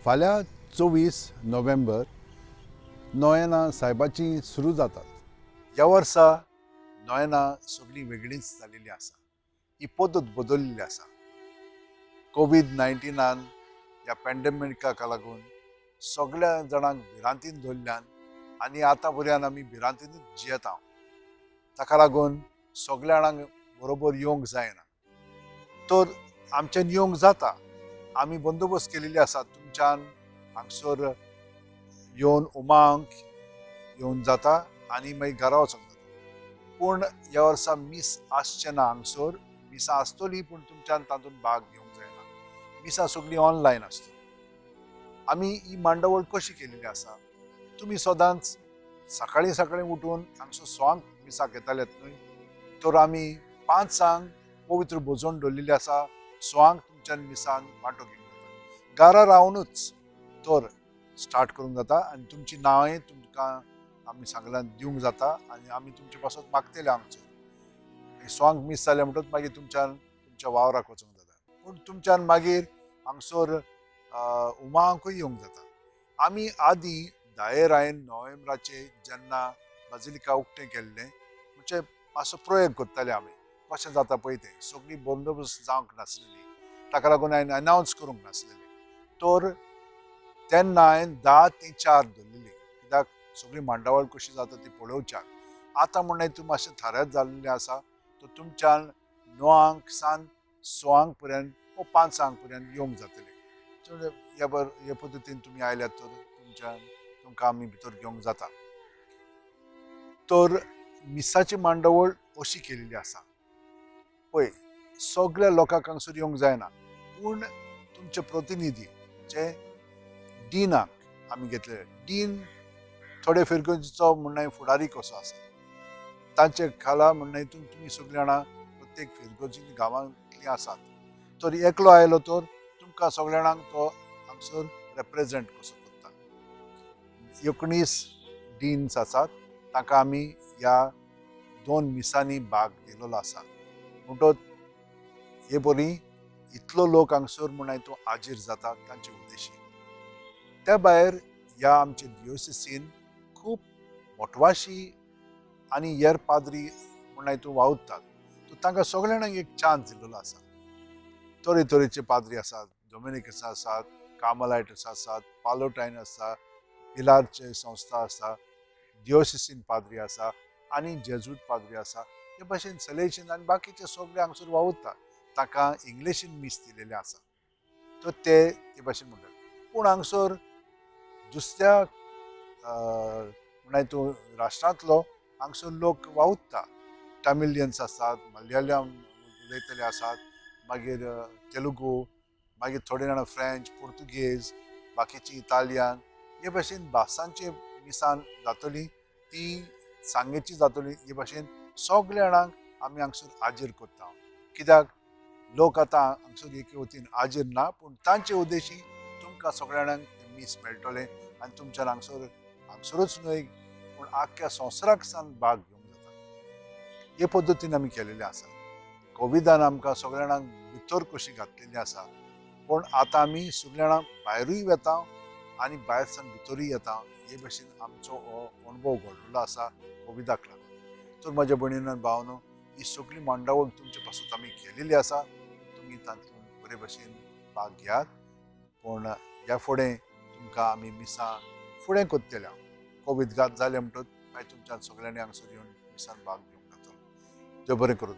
फाल्यां 24 नोव्हेंबर नोयेना सायबाची सुरू जातात. ह्या वर्सा नोयेना सगळीं वेगळीच जालेली आसा. ही पद्दत बदललेली आसा. कोवीड-19 ह्या पॅन्डेमिकाक लागून सगळ्या जाणांक भिरांतीन दवरल्यान आनी आतां पर्यंत आमी भिरांतीनूच जियेता. ताका लागून सगळ्या जाणांक बरोबर येवंक जायना, तर आमच्यान येवंक जाता. आमी बंदोबस्त केलेले आसा. तुमच्यान हांगसर येवन उमांक येवन जाता आनी मागीर घरा वचोंक जाता. पूण ह्या वर्सा मीस आसचें ना. हांगसर मिसां आसतली, पूण तुमच्यान तातूंत भाग घेवंक जायना. मिसां सगळीं ऑनलायन आसतली. आमी ही मांडावळ कशी केलेली आसा, तुमी सदांच सकाळीं सकाळीं उठून हांगसर 6क मिसाक येतालेत न्हय, तर आमी 5क पवित्र भोजन दवरलेली आसा. 6क तुमच्यान मिसान वांटो घेवंक जाता. घरा रावनूच तर स्टार्ट करूंक जाता आनी तुमची नांवांय तुमकां आमी सांगलां दिवंक जाता आनी आमी तुमचे पासत मागतले. हांगसर 6क मीस जालें म्हणटकच मागीर तुमच्यान तुमच्या वावराक वचूंक जाता, पूण तुमच्यान मागीर हांगसर उमांकूय येवंक जाता. आमी आदीं 10 नोव्हेंबराचे जेन्ना बाजिलिका उक्तें केल्लें, म्हणजे मातसो प्रयोग करताले आमी, कशें जाता पळय तें. सगळी बंदोबस्त जावंक नासलेली, ताका लागून हांवें अनावन्स करूंक नासलेलें. तर तेन्ना हांवें 10 ते 4 दवरलेली, कित्याक सगळी मांडावळ कशी जाता ती पळोवच्याक. आतां म्हणल्यार तूं मातशें थाऱ्यात जाल्लें आसा, तर तुमच्यान 9क सावन 6क पर्यंत वो 5क पर्यंत येवंक जातलें. ह्या हे पद्दतीन तुमी आयल्यात तर तुमच्यान तुमकां आमी भितर घेवंक जाता. तर मिसाची मांडावळ अशी केलेली आसा. पळय, सगळ्या लोकांक हांगसर येवंक जायना, पूण तुमचे प्रतिनिधी जे डिनाक आमी घेतले, डीन थोडे फिरगर्जीचो म्हणणें फुडारी कसो आसा, तांचे खाला म्हणणें तुमी सगळीं जाणां प्रत्येक फिरगर्जी गांवांतलीं आसात. तर एकलो आयलो तर तुमकां सगळ्या जाणांक तो हांगसर रेप्रेजेंट कसो करता. 19 डीन्स आसात, तांकां आमी ह्या 2 मिसांनी भाग दिलेलो आसा. म्हणटच हे बरी इतलो लोक हांगसर म्हण तूं आजीर जाता तांचे उद्देशी. त्या भायर ह्या आमच्या डिओसिसीन खूब मोटवाशी आनी हेर पाद्री म्हण तूं वावुरतात, तर तांकां सगळ्या जाणांक एक चान्स दिलेलो आसा. तरेतरेचे पाद्री आसात, डोमिनिकस आसात, कार्मलायटस आसात, पालोटायन आसा, पिलारचे संस्था आसा, डिओसिसीन पाद्री आसा आनी जेजूट पाद्री आसा. हे भाशेन सलेशन आनी बाकीचे सगळे हांगसर वावुरतात. ताका इंग्लिशीन मीस दिलेलें आसा, तर ते भाशेन म्हणटात. पूण हांगसर दुसऱ्या म्हळ्यार तूं राष्ट्रांतलो हांगसर लोक वावुरता. तमिलियन्स आसात, मलयाळम उलयतले आसात, मागीर तेलुगू, मागीर थोडे जाणां फ्रेंच, पुर्तुगेज, बाकीची इतालियन. हे भाशेन भासांचे मिसान जातली, ती सांगेची जातली. हे भाशेन सगल्या जाणांक आमी हांगसर आजीर करता, कित्याक लोक आतां हांगसर एके वतीन आजीर ना, पूण तांचे उद्देशी तुमकां सगळ्या जाणांक मीस मेळटलें आनी तुमच्यान हांगसरूच न्हय पूण आख्ख्या संवसाराक सावन भाग घेवंक जाता. हे पद्दतीन आमी केलेलें आसा. कोविडान आमकां सगळ्या जाणांक भितर कशी घातलेली आसा, पूण आतां आमी सगळ्या जाणां भायरूय वेता आनी भायर सावन भितरूय येता. हे भाशेन आमचो हो अणभव घडलेलो आसा कोविडाक लागून. तर म्हज्या भयणीन भावनो, ही सगळी मांडावळ तुमचे पासून आमी केलेली आसा. तुमी तातूंत बरे भशेन भाग घेयात. पूण ह्या फुडें तुमकां आमी मिसां फुडें करतले. कोवीड घात जालें म्हणटकच मागीर तुमच्यान सगळ्यांनी हांगसर येवन मिसान भाग घेवंक जातलो. देव बरें करूं.